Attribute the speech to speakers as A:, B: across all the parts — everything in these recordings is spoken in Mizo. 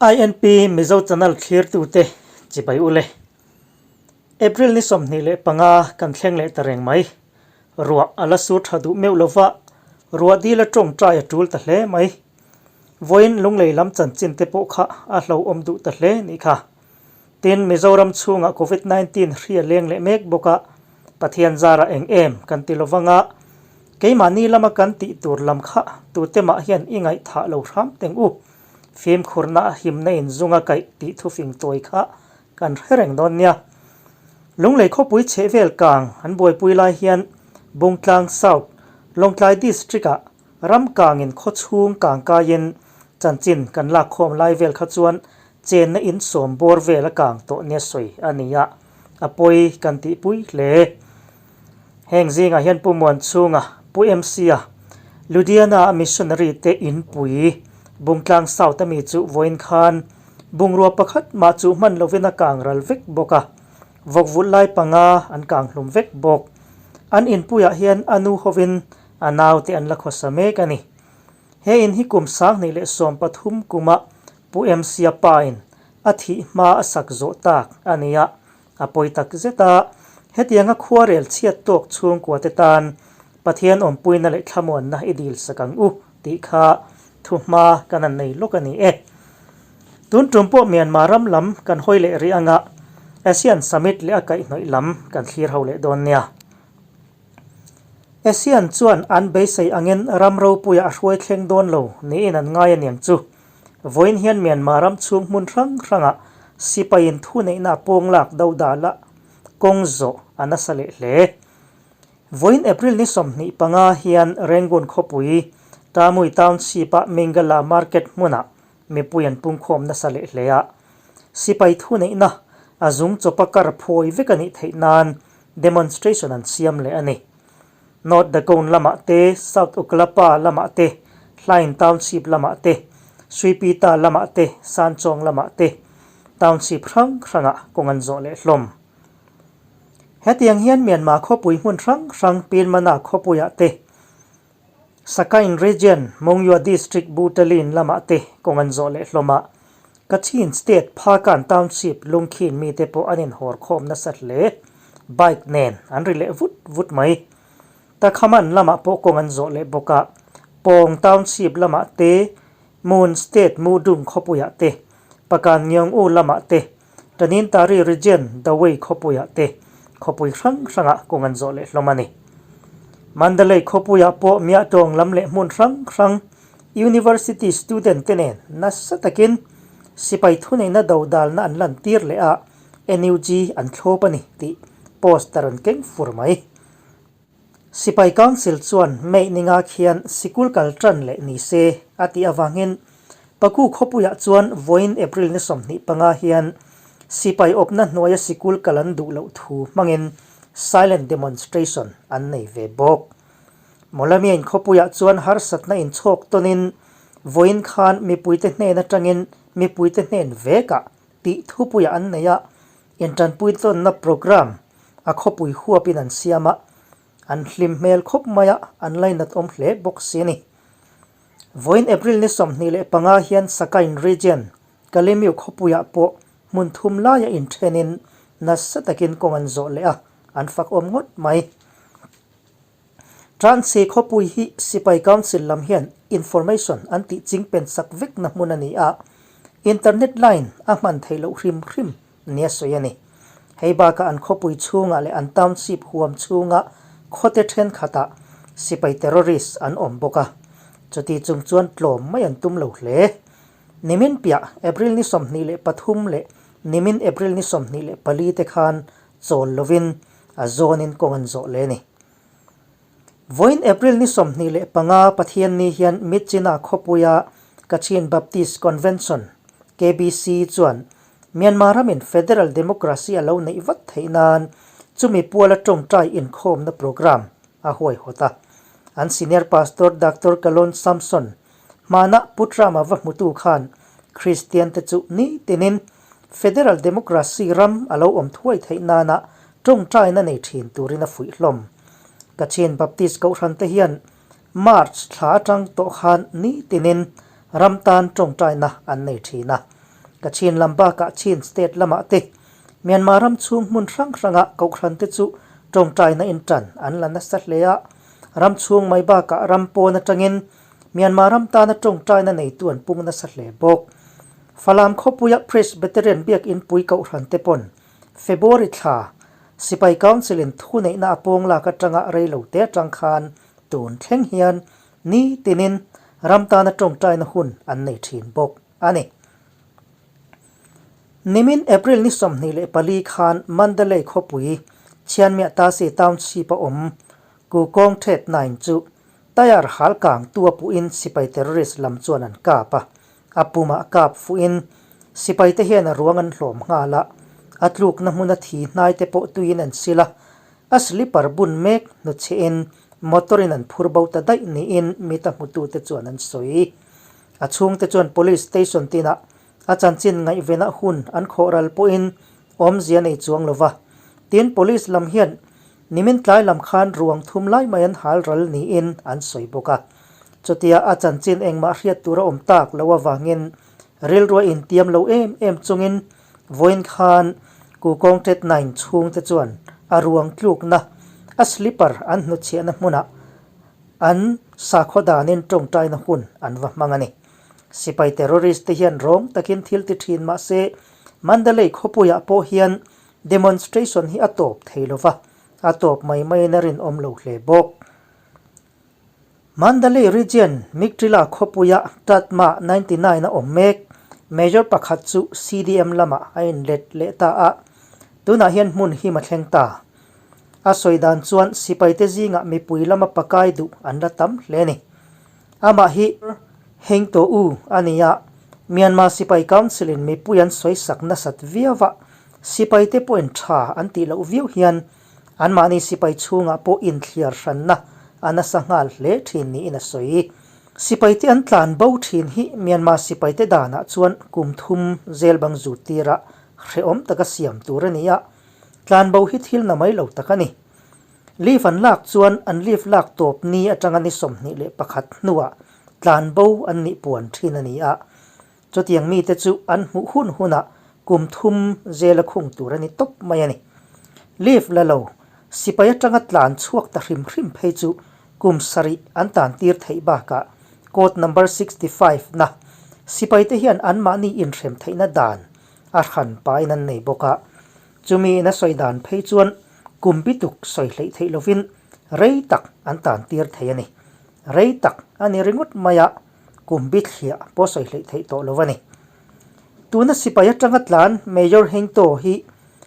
A: INP Mizo Channel thlirtute chibai ule. April ni 25 kan thleng leh ta reng mai. Ruah a la sur tha duh meuh lova, ruah dil a tawngtai a tul ta hle mai. Vawiin Lunglei lam chanchin te pawh kha a hlauhawm duh ta hle nih kha. Tin, Mizoram chhungah Covid 19 hri a leng leh mek bawk a, Pathian zarah eng em kan ti lovang a, keimahni lama kan tih tur lam kha tute mah hian i ngaihthah lo hram teng u. Fimkhurna a himna in zunga kaih tih thufing tawi kha kan hre reng dawn nia. Lunglei khawpui chhehvel kang an buaipui lai hian Bungtlang South, Lawngtlai District-ah ram kangin khawchhung kang kaiin chanchin kan lakkhawm lai vel kha chuan chenna in sawm bawr vel a kang tawh nia sawi a ni a, a pawi kan tihpui hle. Heng zingah hian Pu Muanchhunga, Pu MC-a, Ludhiana-a missionary te inpui Bungtlang South a mi chu vawiin khan bungrua pakhat mah chu hman lovin a kang ral vek bawk a, vawkvulh lai panga an kang hlum vek bawk. An inpuiah hian a nu hovin a naute an la khawsa mek a ni. He in hi kum 2013 kuma Pu MC-a pain a thih hma a sak zawh tak a ni a, a pawi tak zet a, hetianga khuarel chhiat tawk chhungkua te tan Pathian awmpuina leh thlamuanna i dil sak ang u tih kha thuhma kan han nei lawk a ni e. Tun tum pawh Myanmar ram lam kan hawi leh rih anga ASEAN Summit leh a kaihhnawih lam kan thlir ho leh dawn nia. ASEAN chuan an beisei angin ram ropuia a hruai thleng dawn lo niin an ngai aniang chu. Vawiin hian Myanmar ram chhung hmun hrang hrangah sipaiin thuneihna pawng lak do dala kawng zawh a nasa leh hle. Vawiin April ni 25 hian Rangoon khawpui Tamui Township-a Mingala Market hmunah mipui an pungkhawm nasa leh hle a. Sipai thuneihna a zung chawpa kar phawi vek a nih theih nan demonstration an siam leh a ni. North Dagon lamah te, South Ukalapa lamah te, Hlain Township lamah te, Suipita lamah te, Sanchawng lamah te township hrang hrangah kawng an zawh leh hlawm. Hetiang hian Myanmar khawpui hmun hrang hrang Pilmana khawpuiah te, Sakain Region, Mongyua District Butalin lamah te kawng an zawh leh hlawm a. Kachin State Phakan Township lungkhin mite pawh an inhawr khawm nasa hle. Bike nen an ri leh vut vut mai. Takhaman lamah pawh kawng an zawh leh bawk a. Pawng Township lamah te, Mon State Mudung khawpuiah te, Pakan Ngiong-u lamah te, Tanintari Region Dawei khawpuiah te khawpui hrang hrangah kawng an zawh leh hlawm a ni. Mandalay khawpuiah pawh Miahtawng lam leh hmun hrang hrang University student te nen nasa takin sipai thuneihna dodalna an lantir leh a, NUG an thlawp a ni tih poster an keng fur mai. Sipai Council chuan May ninga khian sikul kal tan leh ni se a tih avangin Paku khawpuiah chuan vawiin April ni 25 hian sipai awpna hnuaia sikul kal an duh loh thu hmangin silent demonstration an nei ve bawk. Mawlamiain khawpuiah chuan harsatna inchhawk tawnin vawiin khan mipuite hnen atangin mipuite hnen vekah tih thupuiah an nei a, intanpui tawnna programme a khawpui huapin an siam a, an hlim hmel khawp mai a, an lainat awm hle bawk si a ni. Vawiin April ni 25 hian Sakain Region, Kalemiu khawpuiah pawh hmun thum laia inthenin nasa takin kawng an zawh leh a, an fak awm ngawt mai. Transi khawpui hi Sipai Council lam hian information an tih chingpen sak vekna hmun a ni a, internet line a hman theih loh hrim hrim nia sawi a ni. Hei bakah an khawpui chhungah leh an township huam chhunga khawte thenkhatah sipai terrorist an awm bawk a, chuti chung chuan tlawm mai an tum lo hle. Nimin piah April ni 23 leh nimin April ni 24 te khan chawl lovin a zawnin kawng an zawh leh a ni. Vawiin April ni 25 Pathianni hian Myitkyina khawpuia Kachin Baptist Convention, KBC, chuan Myanmar ramin Federal Democracy a lo neih vat theih nan chumi puala tawngtai inkhawmna programme a huaihawt a. An Senior Pastor Doctor Kalon Samson hmana Pu Trump-a va hmutu khan Kristian te chu nitinin Federal Democracy ram a lo awm thuai theih nana tawngtaina nei thin turin a fuih hlawm. Kachin Baptist Kohhran te hian March thla atang tawh khan nitinin ram tan tawngtaina an nei thin a. Kachin lam bakah Chin state lamah te Myanmar ram chhung hmun hrang hrangah kohhran te chu tawngtaina intan an la nasa hle a, ram chhung mai bakah ram pawn atangin Myanmar ram tana tawngtaina neitu an pung nasa hle bawk. Falam khawpuia Presbyterian biakinn pui kohhran te pawn February thla Sipai Council in thuneihna a pawng lak atanga reilo te atang khan tun thleng hian ni tinin ram tana tawngtaina hun an nei thin bawk a ni. Nimin April ni 24 khan Mandalay khawpui Chianmiah Tasi Township a awm Kukawng Thet Nain chu Tyre hal kang tu a puhin sipai terrorist lam chuan an kap a, a pumah kap fuhin sipai te hian a ruang an hlawm nghal a, a tlukna hmuna thi hnai te pawh tuiin an sil a, a slipper bun mek hnuchhiahin motor in an phur bo ta daih niin mita hmutute chuan an sawi. A chhungte chuan police station tinah a chanchin ngaihvenah hun an khawh ral pawhin awmzia nei chuang lo va, tin police lam hian Nimin tlai lam khan ruang thum lai mai an hal ral niin an sawi bawk a. Chutia a chanchin engmah hriat tur a awm tak lo avangin rilrua intiam lo em em chungin vawiin khan Kukawng Tet Nain chhungte chuan a ruang tlukna a slipper an hnuchhiahna hmunah an sakhaw danin tawngtaina hun an va hmang a ni. Sipai terrorist te hian rawng takin thil ti thin mah se Mandalay khawpuiah pawh hian Demonstration hi a tawp thei lo va, a tawp mai maiin a rinawm lo hle bawk. Mandalay Region, Migtrila khawpuia Tatma 99 a awm mek. Major pakhat chu CDM lamah a inlet leh ta a, tunah hian hmun him a thleng ta. A sawi dan chuan sipaite zingah mipui lama pakai duh an la tam hle a ni. Amah hi Hengto U a ni a, Myanmar Sipai Council-in mipui an sawisak nasat viau a, sipaite pawhin tha an tih loh viau hian anmahni sipai chhungah pawh inthliar hranna a nasa nghal hle thin niin a sawi. Sipaite an tlan bo thin hi Myanmar sipaite danah chuan kum thum zel bang zut tirah hrehawm taka siam tur a ni a, tlan bo hi thil na mai lo tak a ni. Leave an lak chuan an leave lak tawp ni atanga ni 21 hnuah tlan bo an nih puan thin a ni a. Chutiang mite chu an hmuh hun hunah kum thum zela khung tur a ni tawp mai a ni. Leave la lo, sipai atanga tlan chhuak ta hrim hrim phei chu kum sarih an tan tir theih bakah Code number 65 na sipaite hian anmahni inhrem theihna dan a hran pahin an nei bawk a. Chumi in a sawi dan phei chuan kum bituk sawi hleih theih lovin rei tak an tan tir thei a ni. Rei tak a ni ringawt mai a, kum bi thliah pawh sawi hleih theih tawh lo a ni. Tuna sipai atanga tlan Major Hengto hi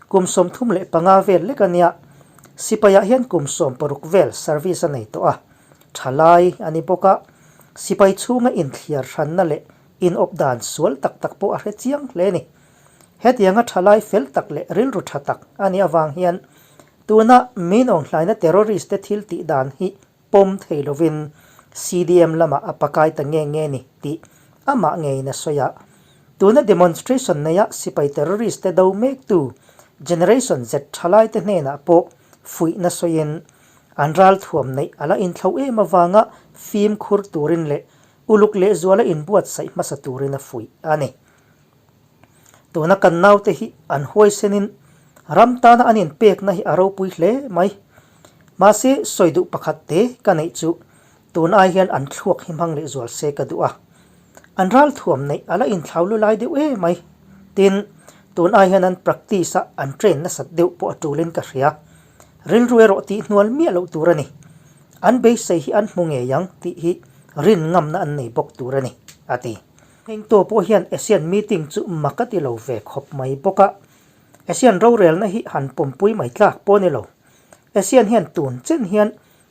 A: kum 35 vel lek a nia, sipaiah hian kum 16 vel service a nei tawh a, thalai a ni bawk a, sipai chhunga inthliar hranna leh inawp dan sual tak tak pawh a hre chiang hle a ni. Hetianga thalai fel tak leh rilru tha tak a nih avang hian tuna min awnghlaina terrorist te thil tih dan hi pawm thei lovin CDM lamah a pakai ta nge nge ni tih amah ngeiin a sawi a. Tuna demonstration neia sipai terrorist te do mektu Generation Z thalai te hnenah pawh fuihna sawiin an ralthuam neih a la inthlo em avanga fimkhur turin leh uluk lehzuala inbuatsaih hmasa turin a fuih a ni. Tuna kan naute hi an huaisenin ram tana an inpekna hi a ropui hle mai. Mahse, sawi duh pakhat te ka neih chu tun ai hian an thluak hi hmang leh zual se ka duh a. An ralthuam neih a la inthlau lu lai deuh em mai. Tin, tun ai hian an practice a an train nasat deuh pawh a tulin ka hria. Rilru erawh tih hnual miah loh tur a ni. An beisei hi an hmu ngei ang tih hi rin ngamna an nei bawk tur a ni, a ti. Hengtu pawh hian ASEAN meeting chu mak a ti lo ve khawp mai bawk a, ASEAN rorelna hi han pawmpui mai tlak pawh a ni lo. ASEAN hian tun chen hian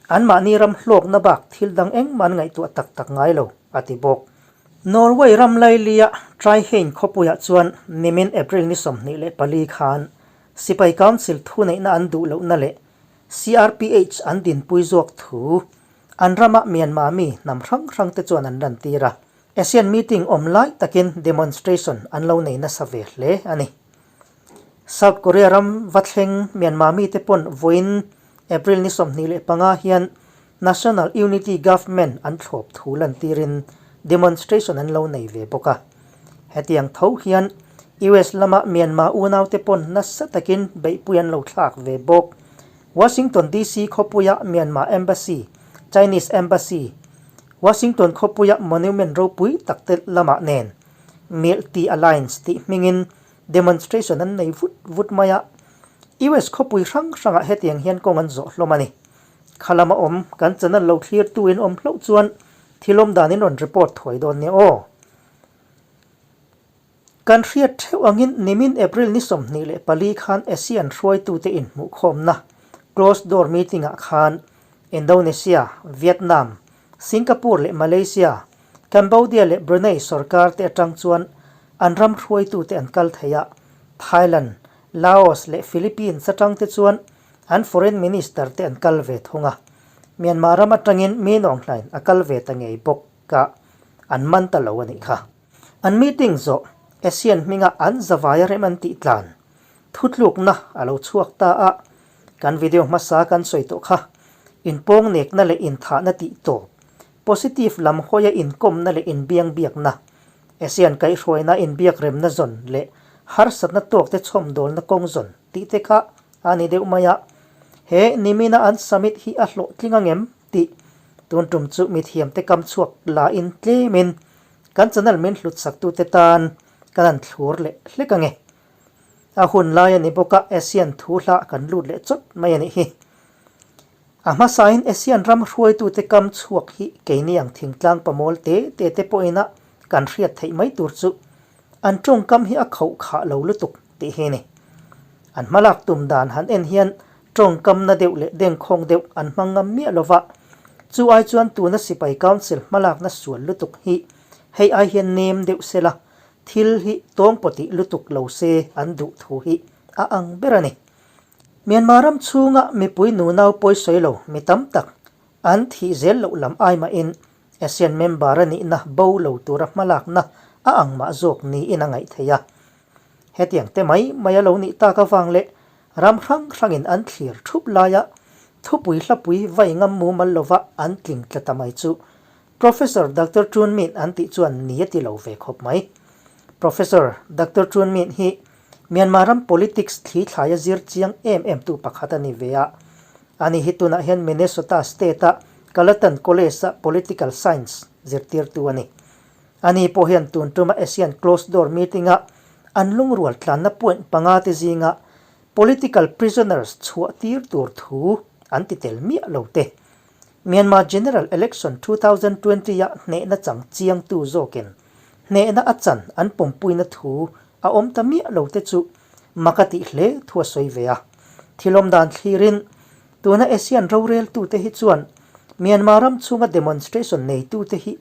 A: anmahni ram hlawkna bak thil dang engmah an ngaihtuah tak tak ngai lo, a ti bawk. Norway ram lailia Trondheim khawpuiah chuan nimin April ni 24 khan Sipai Council thuneihna an duh lohna leh CRPH an dinpui zawk thu an rama Myanmar mi hnam hrang hrangte chuan an lantir a. ASEAN meeting awm lai takin demonstration an lo nei nasa ve hle a ni. South Korea ram va thleng Myanmar mite pawn vawiin April ni 25 hian National Unity Government an thlawp thu lantirin demonstration an lo nei ve bawk a. Hetiang tho hian. US lama Myanmar unaute pawn nasa takin beihpui an lo thlak ve bawk. Washington DC khawpuia Myanmar Embassy, Chinese Embassy, Washington khawpuia monument ropui tak te lamah nen Milti Alliance tih hmingin demonstration an nei vut vut mai a. US khawpui hrang hrangah hetiang hian kawng an zawh hlawm a ni. Kha lama awm kan channel lo thlirtuin awm hlauh chuan thil awm danin rawn report thuai dawn nia aw. Kan hriat theuh angin nimin April ni 24 khan ASEAN hruaitute inhmuhkhawmna closed door meeting-ah khan Indonesia, Vietnam, Singapore leh Malaysia, Cambodia leh Brunei sorkar te atang chuan an ram hruaitute an kal thei a, Thailand, Laos leh Philippines atang te chuan an foreign minister te an kal ve thung a. Myanmar ram atangin Min Aung Hlaing a kal ve ta ngei bawk a, an man ta lo a nih kha. An meeting zawh ASEAN hminga an zavaia rem an tih tlan thutlukna a lo chhuak ta a, kan video hmasa kan sawi tawh kha inpawng nekna leh inthahna tih tawp, positive lam hawia inkawmna leh inbiangbiakna, ASEAN kaihhruaina inbiakremna zawn leh harsatna tawkte chhawmdawlna kawng zawn tih te kha a ni deuh mai a. He nimina an summit hi a hlawhtling angem tih tun tum chu mithiamte kam chhuak lain tlemin Kan channel min hlut saktute tan kan han thlur leh hlek ange. A hun lai a ni bawk a, ASEAN thu hla kan lut leh chawt mai a nih hi. A hmasain ASEAN ram hruaitute kam chhuak hi keini ang thingtlang pamawl te te te pawhin a kan hriat theih mai tur chu an tawngkam hi a khauh khah lo lutuk tih hi a ni. An hmalak tum dan han en hian Tawngkamna deuh leh dengkhawng deuh an hmang ngam miah lova, chu ai chuan tuna sipai council hmalakna sual lutuk hi hei ai hian nem deuh sela, thil hi tawng pawtih lutuk lo se an duh thu hi a ang ber a ni. Myanmar ram chhunga mipui nunau pawisawi lo mi tam tak an thih zel loh lam ai mahin ASEAN member a nihna bo lo tura hmalakna a ang mah zawk niin a ngaih theih a. Hetiang te mai mai a lo nih tak avang leh Ram hrang hrangin an thlir thup laia thupui hlapui vai ngam mumal lova an tling tla ta mai chu Professor Doctor Chun Min an tih chuan ni a ti lo ve khawp mai. Professor Doctor Chun Min hi Myanmar ram politics thli thlaia zir chiang em em tu pakhat a ni ve a. Ani hi tunah hian Minnesota State-a Carleton College-a Political Science zirtirtu a ni. Ani pawh hian tun tuma ASEAN closed door meeting-a an lungrual tlanna point panga te zinga political prisoners chhuah tir tur thu an ti tel miah lo te. Myanmar General Election 2020 a hnehna chang chiangtu zawkin hnehna a chan an pawmpuina thu a awm ta miah lo te chu mak a tih hle thu a sawi ve a. Thil awmdan thlirin tuna ASEAN roreltute hi chuan Myanmar ram chhunga demonstration neitute hi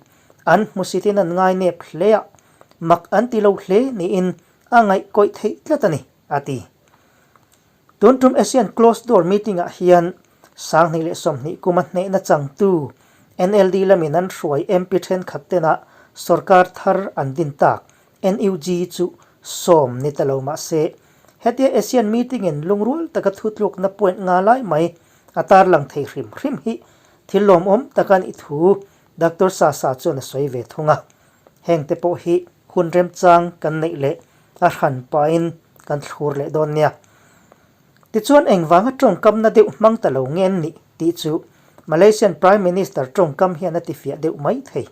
A: An hmusitin an ngai nep hle a, mak an ti lo hle niin a ngaihkawih theih tlat a ni, a ti. Tun tum ASEAN Closed Door Meeting-ah hian 2020 kuma hnehna changtu NLD lamin an hruai MP thenkhat tena sorkar thar an din tak NUG chu sawm ni ta lo mah se, hetia ASEAN meeting-in lungrual taka thutlukna point nga lai mai a tarlang thei hrim hrim hi thil lawmawm taka nih thu Doctor Sasa chuan a sawi ve thung a, heng te pawh hi hun remchang kan neih leh a hran pahin kan thlur leh dawn nia. Tichuan engvanga tawngkamna deuh hmang ta lo nge an nih tih chu Malaysian Prime Minister tawngkam hian a tifiah deuh mai thei.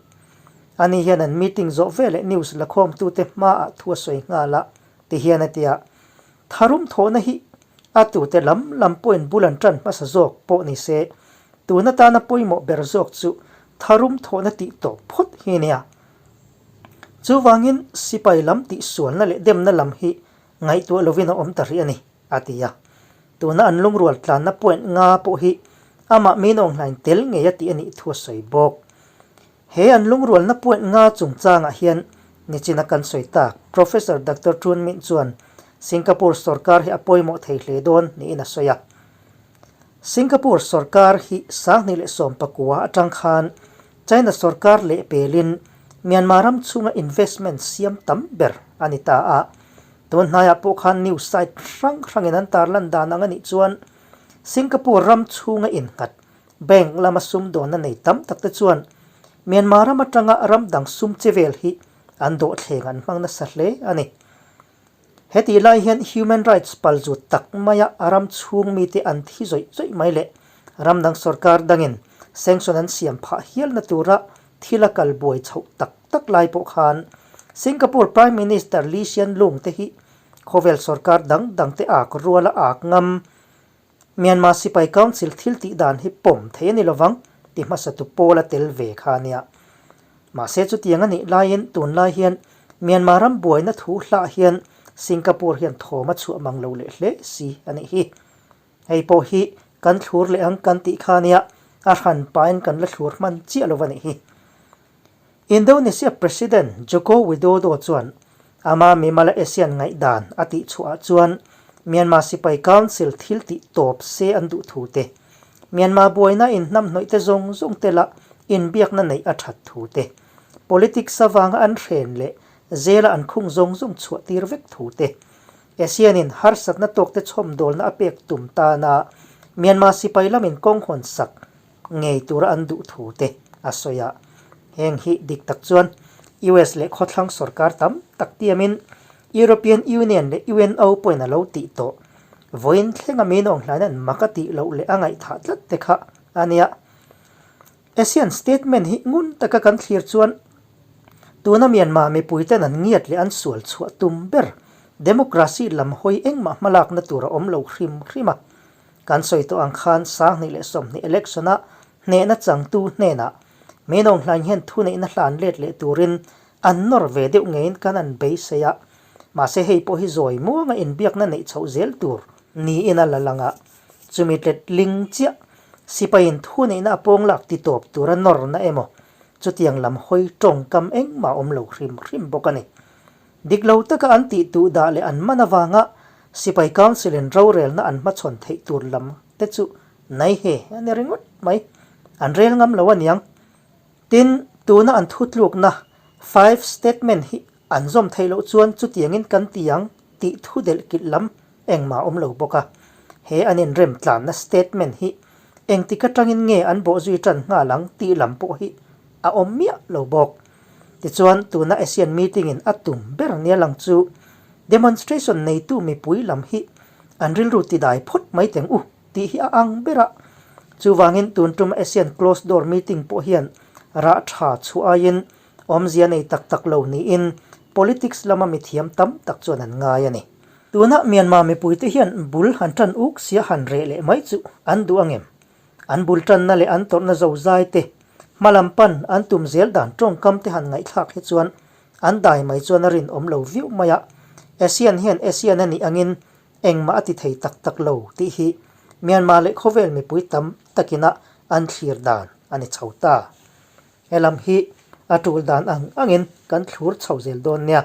A: Ani hian an meeting zawh veleh news lakhawmtute hmaah thu a sawi nghal a, ti hian a ti a, Tharum thawhna hi a tute lam lam pawhin bul an tan hmasa zawk pawh ni se, tun atana pawimawh ber zawk chu tharum thawhna tih tawp phawt hi a nia. Chuvangin sipai lam tih sualna leh demna lam hi ngaihtuah lovin a awm ta rih a ni, a ti a. Tuna an lungrual tlanna point nga pawh hi amah min awnghlain tel ngei a tih a nih thu a sawi bawk. He an lungrualna point nga chungchangah hian nichina kan sawi tak Professor Doctor Chun Min chuan Singapore sorkar hi a pawimawh thei hle dawn niin a sawi a. Singapore sorkar hi 2019 atang khan China sorkar lehpelin Myanmar ram chhunga investment siam tam ber a ni ta a. Tun hnaiah pawh khan news site hrang hrangin an tarlan dan ang a nih chuan Singapore ram chhunga innghat Bank lama sumdawnna nei tam tak te chuan Myanmar ram atanga ram dang sum che vel hi an dawhthleng an hmang nasa hle a ni. Hetih lai hian human rights palzut tak maia a ram chhung mite an thi zawih zawih mai leh ram dang sorkar dangin sanction an siam phah hialna tura thil a kal buai chhoh tak tak lai pawh khan Singapore Prime Minister Lee Hsien Loong te hi khawvel sorkar dang dangte ak ruala ak ngam Myanmar Sipai Council thil tih dan hi pawm thei a ni lovang ti hmasatu pawl a tel ve kha a nia. Mahse chutiang a nih laiin tunlai hian Myanmar ram buaina thu hlah hian Singapore hian thawm a chhuah mang lo leh hle si a nih hi. Hei pawh hi kan thlur leh ang kan tih kha a nia, a hran pahin kan la thlur hman chiah lo a nih hi. Indonesia President Joko Widodo chuan ama mimala ASEAN ngaihdan a tih chhuahah chuan Myanmar Sipai Council thil tih tawp se an duh thu te, Myanmar buaina inhnamhnawih te zawng zawng te lah inbiakna neih a that thu te, politics avanga an hren leh zela an khung zawng zawng chhuah tir vek thu te, ASEAN in harsatna tawkte chhawmdawlna a pek tum tana Myanmar sipai lamin kawng hawn sak ngei tura an duh thu te a sawi a. Heng hi dik tak chuan US leh khawthlang sorkar tam tak tiamin European Union leh UNO pawhin a lo tih tawh. Vawiin thlenga min awng hlain an mak a tih loh leh a ngaihthah tlat te kha a nia. ASEAN statement hi ngun taka kan thlir chuan tuna Myanmar mipuiten an ngiat leh an sual chhuah tum ber democracy lam hawi engmah hmalakna tur a awm lo hrim hrim a. Kan sawi tawh ang khan 2020 election-a hnehna changtu hnenah Menawng hlain hian thuneihna hlan let leh turin an nawr ve deuh ngeiin kan an beisei a, mahse hei pawh hi zawi muanga inbiakna neih chhoh zel tur niin a la lang a, chumi tlet ling chiah sipaiin thuneihna a pawng lak ti tawp tura nawrna emaw chutiang lam hawi tawngkam engmah awm lo hrim hrim bawk a ni. Dik lo taka an tih tuh dah leh an man avanga Sipai Council in rorelna an hmachhawn theih tur lam te chu nai he a ni ringawt mai. An rel ngam lo aniang. Tin, tuna an thutlukna Five Statement hi an zawm theih loh chuan chutiangin kan ti ang tih thu delh kilh lam engmah awm lo bawk a. He an inrem tlanna statement hi engtik atangin nge an bawhzui tan nghal ang tih lam pawh hi a awm miah lo bawk. Tichuan, tuna ASEAN meeting in a tum ber nia lang chu demonstration neitu mipui lam hi an rilru tidai phawt mai teng u tih hi a ang ber a. Chuvangin tun tum ASEAN closed door meeting pawh hian rah tha chhuah aiin awmzia nei tak tak lo niin politics lama mithiam tam tak chuan an ngai a ni. Tuna Myanmar mipuite hian bul han tan uk sia han reh leh mai chu an duh angem? An bul tanna leh an tawrhna zozai te, hmalam pan an tum zel dan tawngkam te han ngaihthlak hi chuan an dai mai chuan a rinawm lo viau mai a. ASEAN hian ASEAN a nih angin engmah a ti thei tak tak lo tih hi Myanmar leh khawvel mipui tam takina an thlir dan a ni chho ta. Helam hi a tul dan ang angin kan thlur chho zel dawn nia.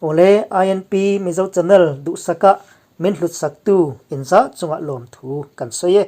A: Awle INP Mizo Channel duhsaka min hlutsaktu inzah chungah lawmthu kan sawi e.